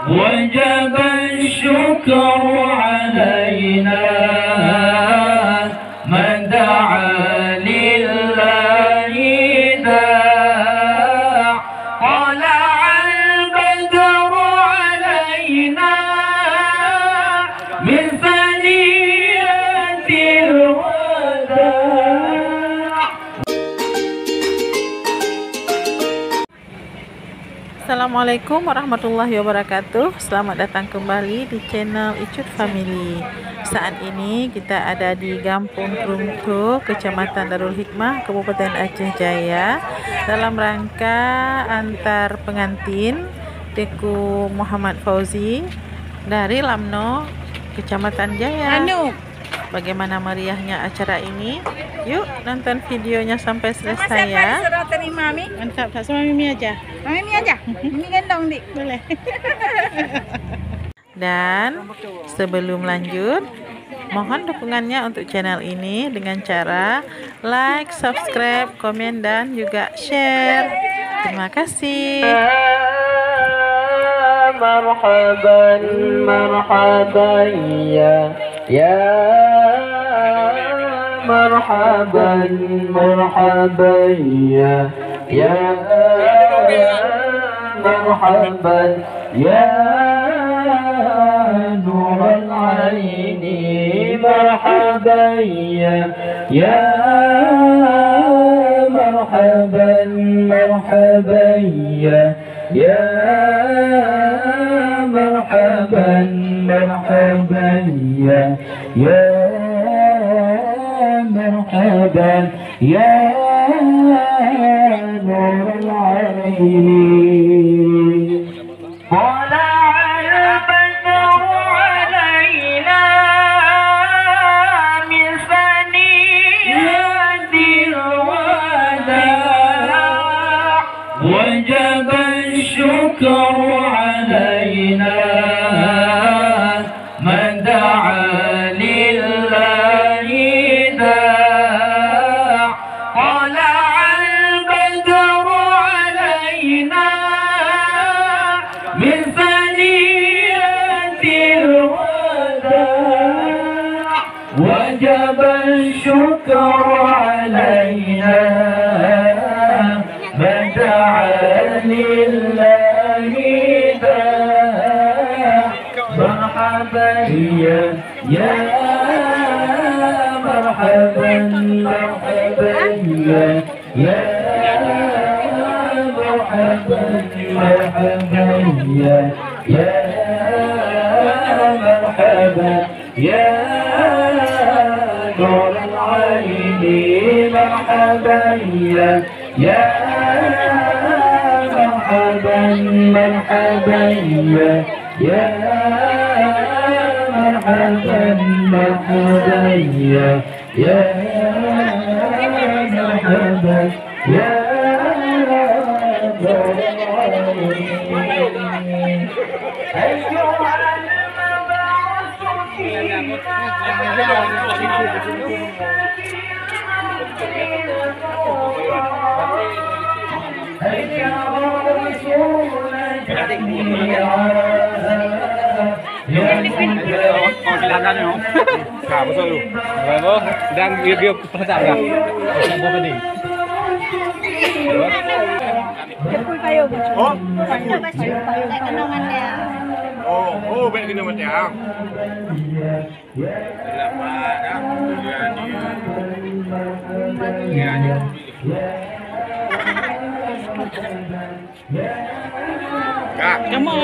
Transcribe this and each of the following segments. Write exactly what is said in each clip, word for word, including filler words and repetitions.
وجب الشكر علينا من دعا لله داع. طلع البدر علينا من ثنيات الوداع. Assalamualaikum warahmatullahi wabarakatuh. Selamat datang kembali di channel Icut Family. Saat ini kita ada di Gampong Krungto, Kecamatan Darul Hikmah, Kabupaten Aceh Jaya, dalam rangka antar pengantin Teungku Muhammad Fauzi dari Lamno, Kecamatan Jaya. Anu. Bagaimana meriahnya acara ini? Yuk nonton videonya sampai selesai ya. Siapa-siapa disuruh terima, Mi? Mantap, tak sama Mimi aja. Sama Mimi aja? Mimi gendong, Dik. Boleh. Dan sebelum lanjut, mohon dukungannya untuk channel ini dengan cara like, subscribe, komen, dan juga share. Terima kasih. مرحبا، مرحبا يا، يا مرحبا، مرحبا يا، يا مرحبا يا نور العين، مرحبا يا، يا مرحبا، مرحبا يا، يا مرحبا، مرحبا يا، يا مرحبا يا نور العين. طلع البدر علينا من ثنيات الوداع. وجب الشكر علينا من دعا لله داع. طلع البدر علينا من ثنيات الوداع. وجب الشكر علينا من دعا لله داع. مرحبا يا، يا مرحبا، مرحبا يا، يا مرحبا، مرحبا يا، يا مرحبا يا نور العين، مرحبا يا، يا مرحبا، مرحبا يا، يا مرحبا، مرحبا يا، يا مرحبا يا نور العين. أيها المبعوث فينا أيها الرسول جميعا. Oh, silakan, ya. Nah, betul tu. Baik, dan dia, dia pesan dah. Pesan apa tadi? Jepul payung. Oh? Payung, payung, payung. Oh, oh, baik kena mati, ah. Kamu,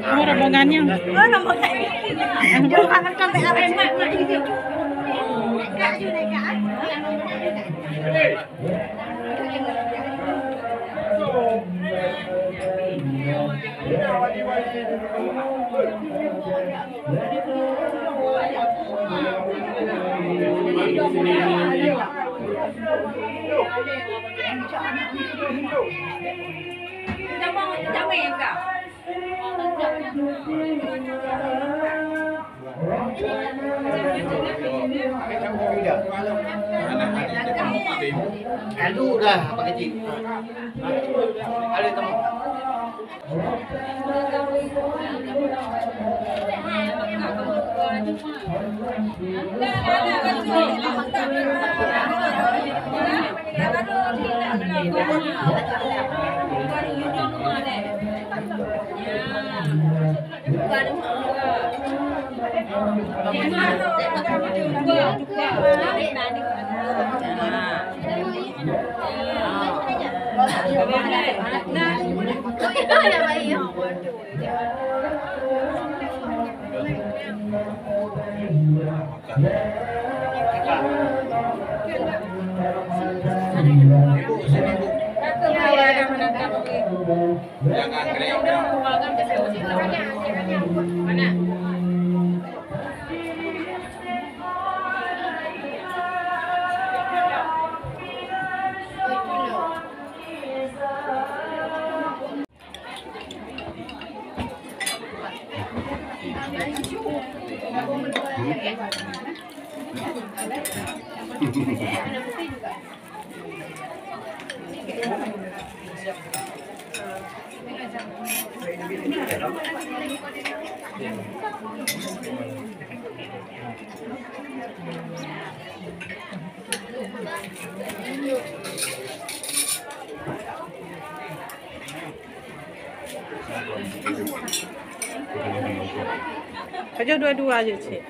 kamu rombongannya. Oh, rombongan. Jangan sampai arah mak, mak itu. Kak, you naik, Kak, ah. Aduh, dah, apa kecil? Ada teman. Pajoh dua-dua je cit.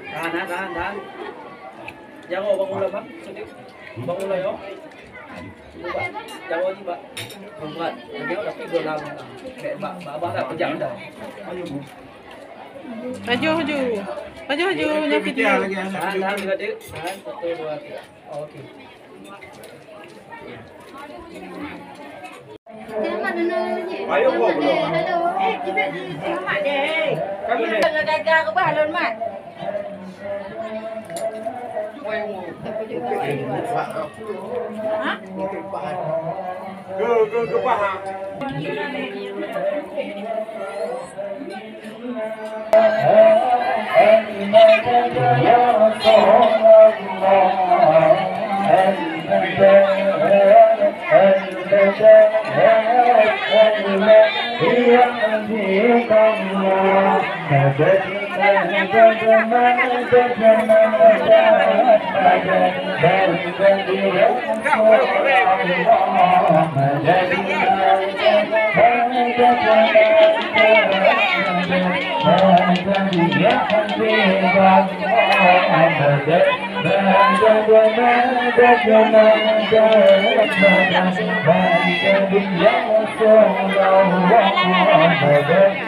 Tahan, tahan, tahan, tahan. Jangan, Bang Ulam, ah. Sedikit. Bang Ulam, yo. Jangan, Bang. Berat. Jangan, tapi dalam, bak, bak, bak, bak, pejam dah. Laju, laju. Laju, laju. Jangan video. Tahan, tahan, tiga detik. Tahan, satu, dua, tiga. Oke. Ayo, Bu. Halo. Eh, kita di rumah deh. Kami nak gagal ke bah, Lon Mat? Ha? Ke, ke, ke bah.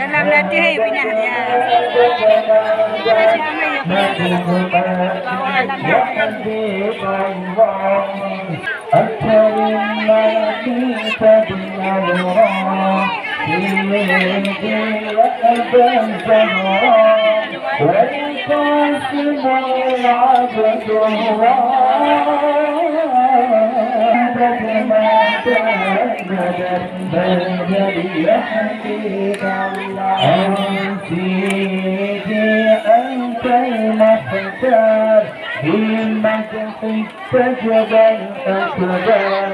Dalam latih, eh, pinah dia. Masih ramai ya, pinah. Bawa dalam latih. أكرم ما فيك بالأبرار، سيدي وأبا الزهراء، والقاسم والعبد الله. مدد ما تمدد، مدد يا حبيب الله. سيدي أنت المختار، بمدحك تجد الأقدار،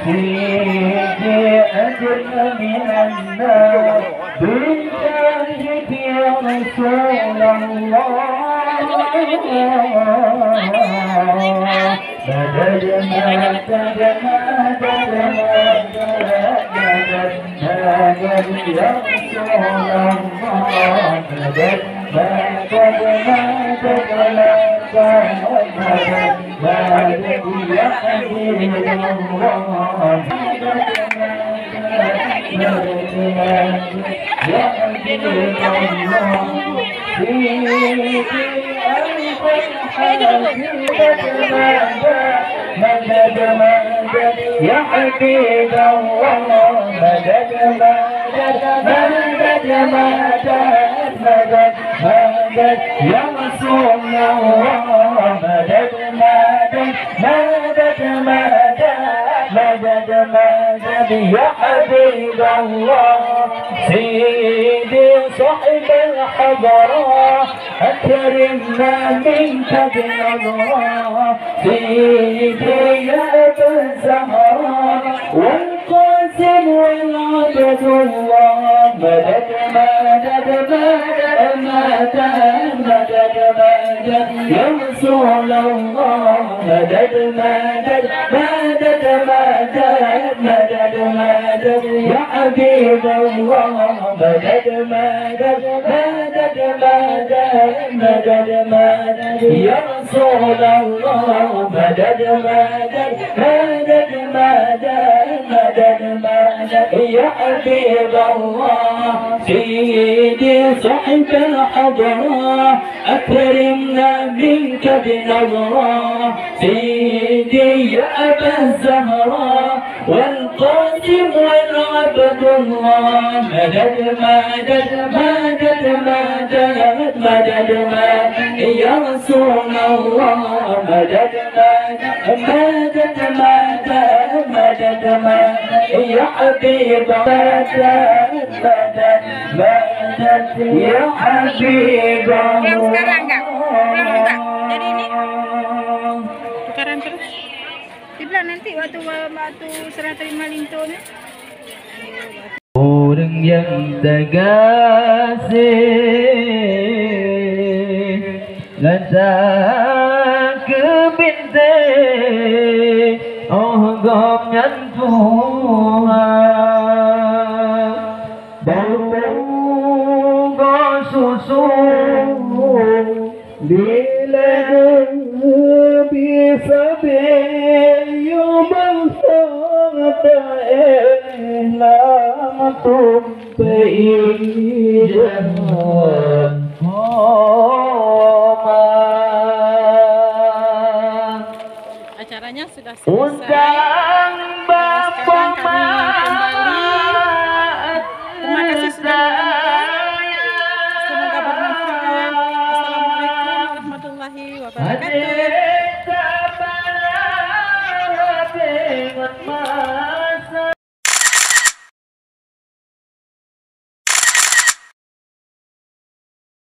سيدي أجرنا من النار، بجاهك يا رسول الله. مدد مدد مدد مدد مدد يا رسول الله. مدد مدد مدد مدد. يا حبيب الله، مدد، مدد، مدد، مدد، مدد. يا رسول الله، مدد، مدد، مدد، مدد، مدد، مدد، يا حبيب الله. سيدي صاحب الحضرة، أكرمنا منك بنظرة. سيدي يا أبا الزهراء، والقاسم والعبد الله. مدد، مدد، مدد، مدد، مدد، مدد، يا رسول الله. مدد، مدد، مدد، مدد، مدد، مدد، يا حبيب الله. مدد، مدد، مدد، مدد، مدد، مدد، يا رسول الله. مدد، مدد، مدد، مدد، مدد، مدد، يا حبيب الله. سيدي صاحب الحضرة، أكرمنا منك بنظرة. سيدي يا أبا الزهراء، والقاسم والعبد الله. مدد، مدد، مدد، مدد، مدد، مدد، يا رسول الله. مدد، مدد، مدد، مدد، مدد، مدد، يا حبيب. مدد، مدد، مدد، يا حبيب. Pulang sekarang, Kak. Pulang juga. Jadi ini tukaran terus. Di belakang nanti waktu, waktu serah terima linto ni. Ureuëng nyang tagaséh ngon takeu bintéh, oh Gobnyan tuha. Bau-bau susu di leubeh sabé, yue bangsa taéh lam tumpék ija.